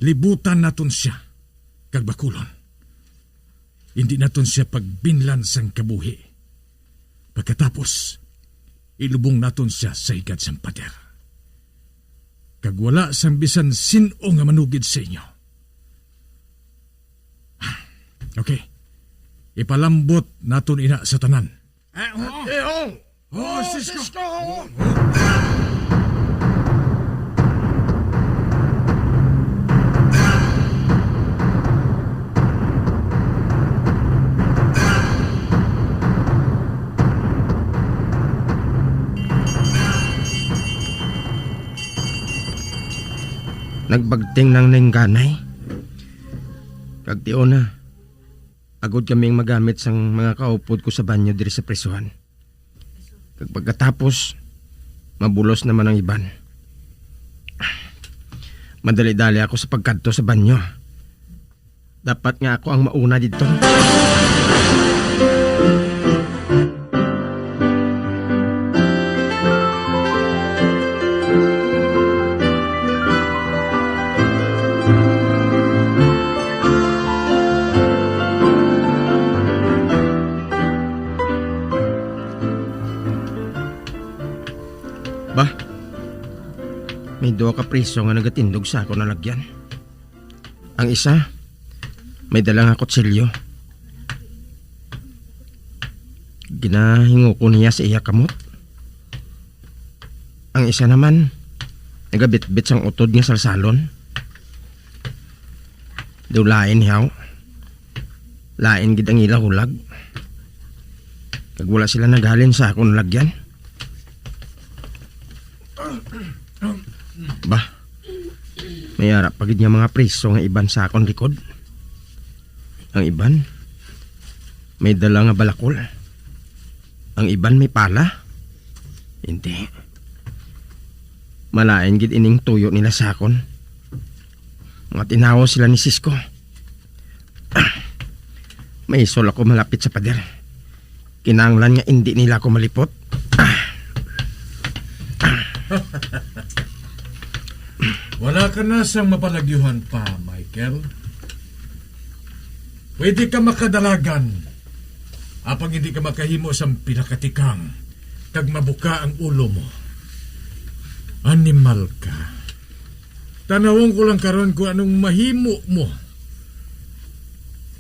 Libutan naton sia kag bakulon. Indi naton sia pagbinlan sang kabuhi. Pagkatapos, ilubong naton sia sa higad sang pader. Kag wala sang bisan sin-o nga manugid sa inyo. Okay. Ipalambot naton ina sa tanan. Ah, oo. Eh, oo. Oo, oo, sis ko. Sis ko, oo. Nagbagting nang ningganay. Kag tion na, agod kaming magamit sang mga kaupod ko sa banyo diri sa prisuhan. Kag pagkatapos, mabulos naman ang iban. Madali-dali ako sa pagkadto sa banyo. Dapat nga ako ang mauna didto. Ba, may duha ka priso nga nagatindog sa akon lalagyan. Ang isa, may dala nga kutsilyo. Ginahinguko niya sa iya kamot. Ang isa naman, nagabitbit sang utod nga salsalon. Daw lain, haw. Lain gid ang ila hulag. Kag wala sila naghalin sa akon lagyan. Ba, may ara pa gid nga mga priso nga iban sa akon likod. Ang iban, may dala nga balakol. Ang iban may pala. Hindi. Malain gid ining tuyo nila sa akon. Mga tinawo sila ni Cisco. Maisol ako malapit sa pader. Kinahanglan nga indi nila ako malipot. Wala ka na sang mapalagyuhan pa, Michael. Pwede ka makadalagan, apang hindi ka makahimo sang pinakatikang kag mabuka ang ulo mo. Animal ka. Tanawon ko lang karon kung anong mahimo mo.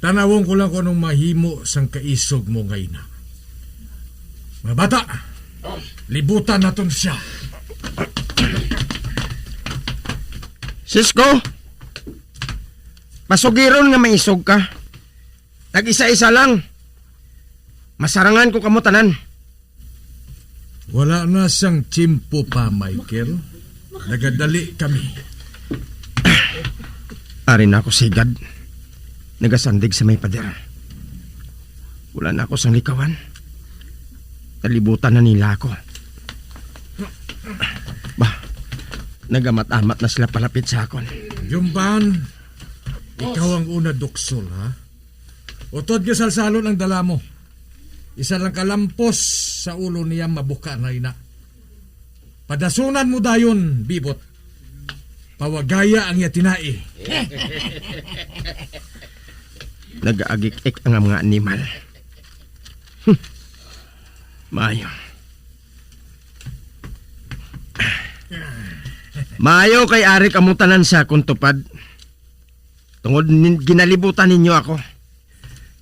Tanawon ko lang kung anong mahimo sang kaisog mo nga ina. Mga bata, libutan naton siya. Cisco, pasugiron nga maisog ka. Tag-isa-isa lang. Masarangan ko kamo tanan. Wala na sang tiyempo pa, Michael. Nagadali kami. Ari na ako sigad. Nagasandig sa may pader. Wala na ako sang likawan. Nalibutan na nila ako. Bah, nagamat-amat na sila palapit sa akon. Jumban, ikaw ang una duksol, ha? Utod nga salsalon ang dala mo. Isa lang kalampos sa ulo niya mabuka na ina. Padasunan mo dayon, Bibot. Pawagaya ang iya tinai. Nagaagik-ik ang mga animal. Hmm. Maayo. Maayo kay ari kamo tanan sa akon tupad. Tungod nin-, ginalibutan ninyo ako.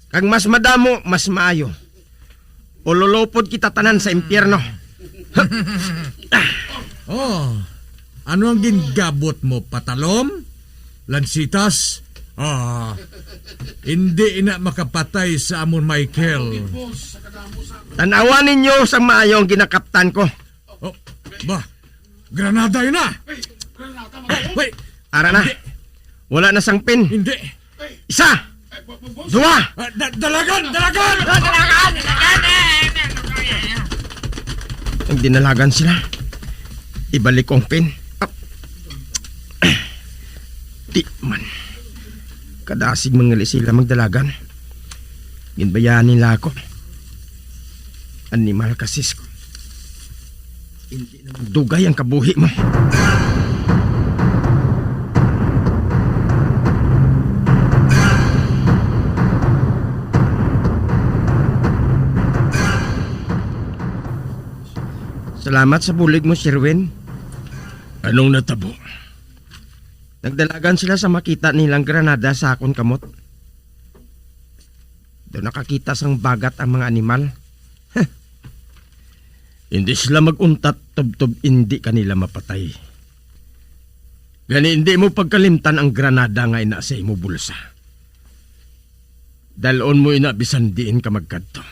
Kag mas madamo, mas maayo. O lulupod kita tanan sa impyerno. Oh, ano ang gingabot mo? Patalom? Lansitas? Ah, hindi ina makapatay sa amon, Michael. Tan-awa ninyo sang maayo ang ginakaptan ko. Oh, ba? Granada yun na! Wait! Ara na. Wala na sang pin. Hindi! Isa! Duwa! Ah, da- dalagan! Dalagan! Nagdinalagan sila. Ibalik ko ang pin. Di man. Kadasig man gali sila magdalagan. Ginbayaan nila ako. Animal ka, Cisco. Hindi na magdugay ang kabuhi mo. Salamat sa bulig mo, Sherwin. Anong natabo? Nagdalagan sila sa makita nilang granada sa akon kamot. Daw nakakita sang bagat ang mga animal. Hindi sila mag-untat tubtob indi ka nila mapatay. Gani, hindi mo pagkalimtan ang granada nga ina sa imo bulsa. Dalon mo ina bisan diin ka magkadto.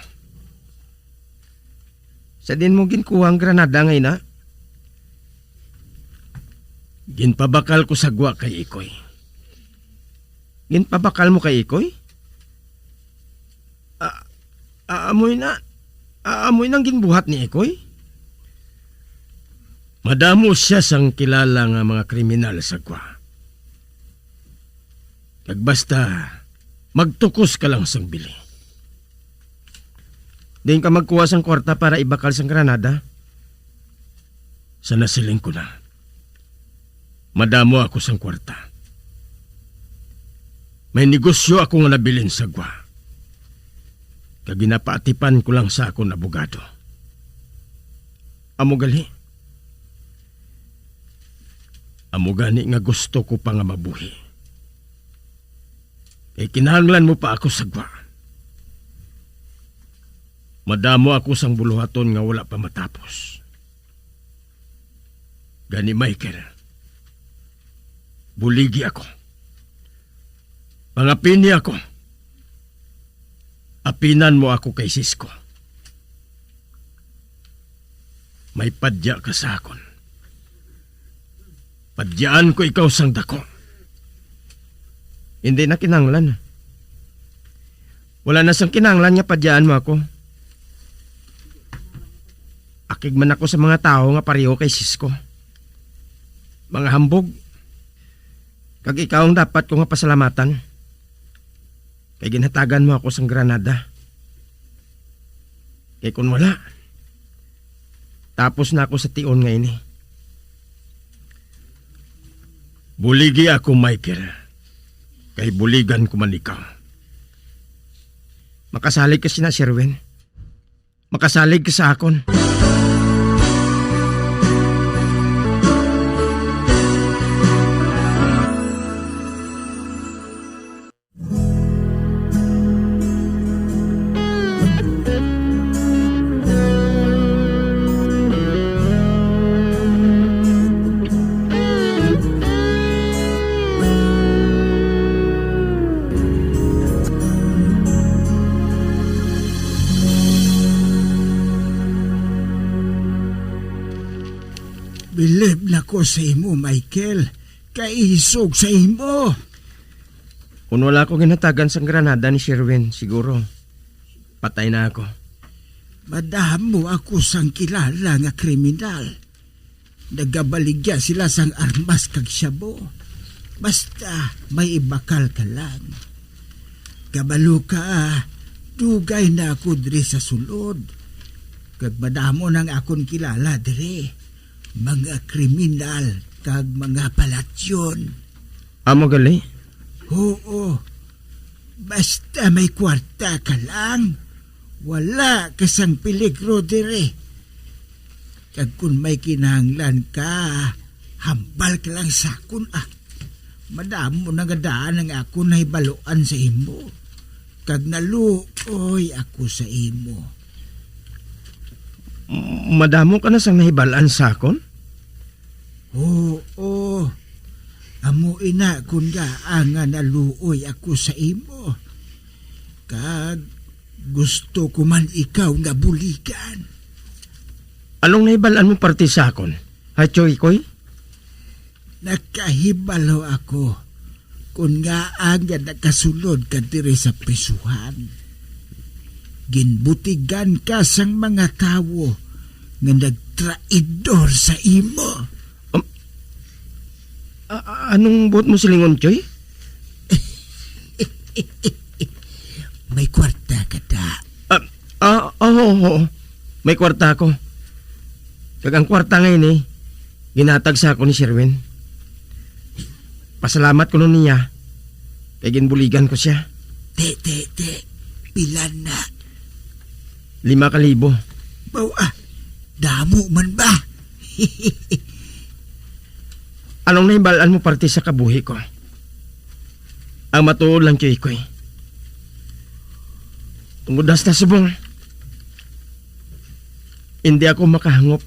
Sa din mo ginkuha ang granada nga ina? Ginpabakal ko sa gwa kay Ikoy. Ginpabakal mo kay Ikoy? Ah, ah, amoy na, ah, amoy nang ginbuhat ni Ikoy? Madamo siya sang kilala nga mga kriminal sa gwa. Kag basta, magtukos ka lang sang bili. Din ka magkuha sang kwarta para ibakal sang granada? Sa nasiling ko na, madamo ako sang kwarta. May negosyo ako nga nabilin sa gwa. Kag ginapaatipan ko lang sa akon abogado. Amo gali. Amo gani nga gusto ko pa nga mabuhi. Kay kinahanglan mo pa ako sa gwa. Madamo ako sang buluhaton nga wala pa matapos. Gani, Michael, buligi ako. Pangapini ako. Apinan mo ako kay Cisco. May padya ka sa akon. Padyaan ko ikaw sang dako. Hindi na kinahanglan. Wala na sang kinahanglan nga padyaan mo ako. Akig man ako sa mga tawo nga pareho kay Cisco. Mga hambog. Kag ikaw ang dapat ko nga pasalamatan. Kay ginhatagan mo ako sang granada. Kay kun wala, tapos na ako sa tion nga ini. Buligi ako, Michael. Kay buligan ko man ikaw. Makasalig ka sina, Sherwin. Makasalig ka sa akon. Bilib na ko sa imo, Michael. Kaisog sa imo. Kung wala ko ginhatagan sang granada ni Sherwin, siguro patay na ako. Madamo ako sang kilala nga kriminal. Nagabaligya sila sang armas kag shabu. Basta may ibakal ka lang. Kabalo ka, dugay na ako diri sa sulod. Kag madamo nang akon kilala diri. Mga kriminal kag mga palatyon. Amo gali? Oo. Basta may kwarta ka lang, wala ka sang peligro diri. Kag kung may kinahanglan ka, hambal ka lang sa akon, ah. Madamo na nga daan ang akon nahibaluan sa imo. Kag naluoy ako sa imo. M-, madamo ka na sang nahibaluan sa akon? Oo. Amo ina kun ngaa nga naluoy ako sa imo. Kag gusto ko man ikaw nga buligan. Anong nahibaluan mo parte sa akon, ha, Choy Koy? Nakahibalo ako kon ngaa nga nakasulod ka diri sa prisuhan. Ginbutigan ka sang mga tawo nga nagtraidor sa imo. Um, a-, a-, anong buot mo silingon, Choy? May kwarta ka da. Ah, ah, oo, oo. May kwarta ako. Kag ang kwarta nga ini, ginhatag sa ako ni Sherwin. Pasalamat ko nun niya, kay ginbuligan ko siya. Te, te, te, pila na? Lima ka libo. Baw, ah, damo man ba? Anong nahibaluan mo parte sa kabuhi ko? Ang matuod lang, Choy Koy. Tungod hasta subong, hindi ako makahangop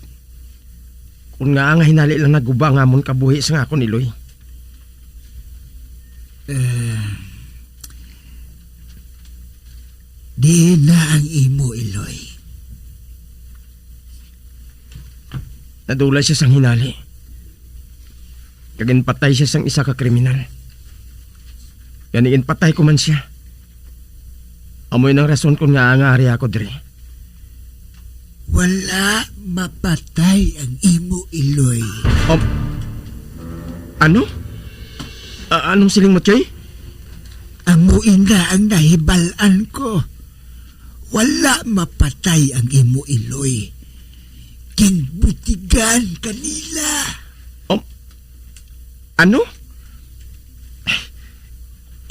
kung ngaa nga hinali lang naguba ang amon kabuhi sang akon iloy. Eh, diin na ang imo iloy? Nadula siya sang hinali. Kag ginpatay siya sang isa ka kriminal. Gani ginpatay ko man siya. Amo ini ang rason kon ngaa nga ari ako diri. Wala mapatay ang imo iloy. Um, ano? A-, anong siling mo, Choy? Amo ina ang nahibaluan ko. Wala mapatay ang imo iloy. Ginbutigan ka nila. Um, ano?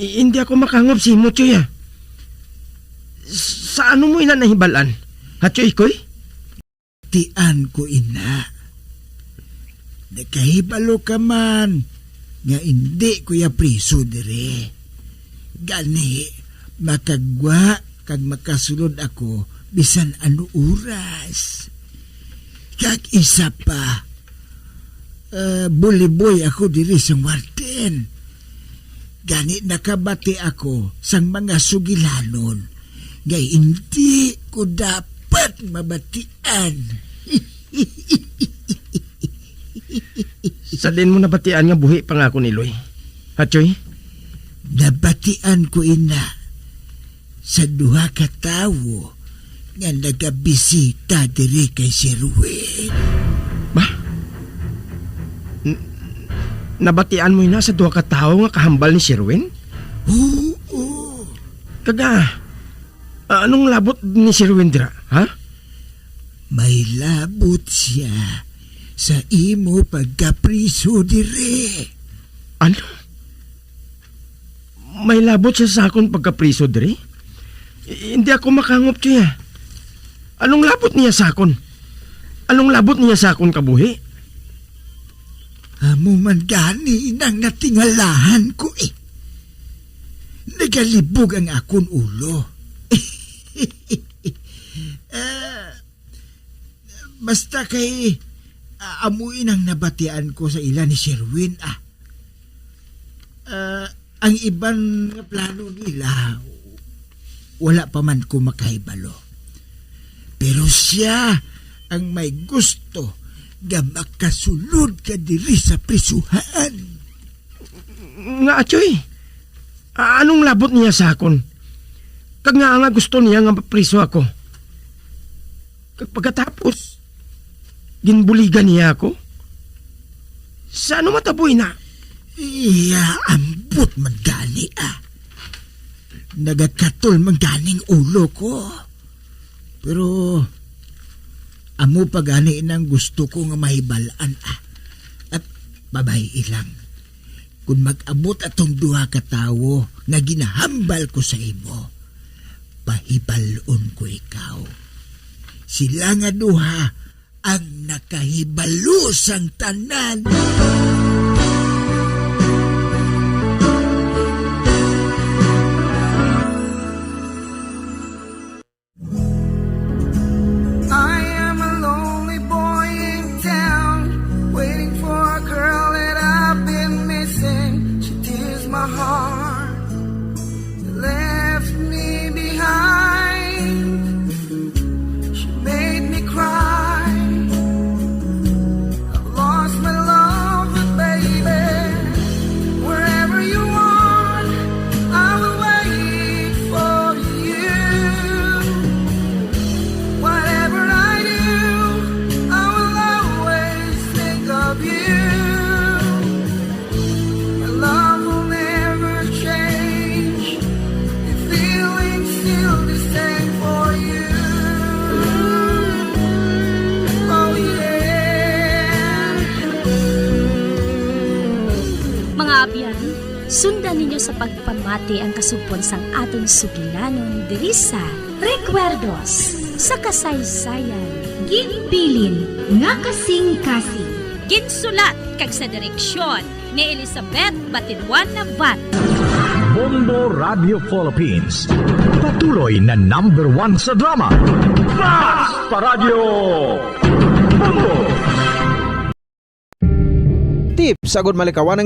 I-, hindi ako makahangop sa imo, Choy, ah. Sa ano mo ina nahibaluan? Ha, Choy Koy? Tian ko ina. Nakahibalo ka man nga indi ko ya priso diri. Gani, makagwa kag makasulod ako bisan ano oras. Kag isa pa, ah, buliboy ako diri sang warden. Gani nakabati ako sang mga sugilanon nga hindi ko dapat mabatian. Sa diin mo nabatian nga buhi pa nga ako ni Loy? Ha, Choy? Nabatian ko ina sa duha ka tawo nga nagabisita diri kay Sherwin. Ba? N-, nabatian mo ina sa duha ka tawo nga kahambal ni Sherwin? Oo. Kaga, ah, anong labot ni Sherwin dira, ha? May labot siya sa imo pagkapriso diri. Ano? May labot siya sa akon pagkapriso diri? I-, hindi ako makangop, Choy, ah. Anong labot niya sa akon? Anong labot niya sa akon kabuhi? Amo man gani nang natingalahan ko, eh. Nagalibog ang akon ulo. Ah, basta kay, ah, amo inang nabatian ko sa ila ni Sherwin, ah. Ah, ang iban nga plano nila, wala pa man ko makahibalo. Pero siya ang may gusto nga makasulod ka diri sa prisuhan. Nga, Choy? A-, anong labot niya sa akon? Kag nga, nga gusto niya nga mapriso ako? Kag pagkatapos, ginbuligan niya ako? Sa ano matabo ina? Iya, ambot man gani, ah. Nagakatol man ganing ulo ko. Pero amo pa gani nang gusto ko nga mahibal-an, ah. At babay-i lang. Kung mag-abot atong duha ka tawo nga ginahambal ko sa imo, pahibal-on ko ikaw. Sila nga duha ang nakahibalo sang tanan. I am a lonely boy in town, waiting for a girl that I've been missing. She tears my heart, left me behind. She made me cry. I've lost my love, but baby, wherever you are, I will wait for you. Whatever I do, I will always think of you. My love will never change. The feeling's still the same for you. Oh, yeah. Mga abyan, sundan ninyo sa pagpamati ang kasugpon sang aton sugilanon diri sa Recuerdos sa Kasaysayan. Ginbilin nga kasing-kasing. Ginsulat kag sa direksyon ni Elizabeth Batiduan Navarro. Bombo Radio Philippines, patuloy na number one sa drama. Basta Radyo Bombo! Tips agud malikawan ang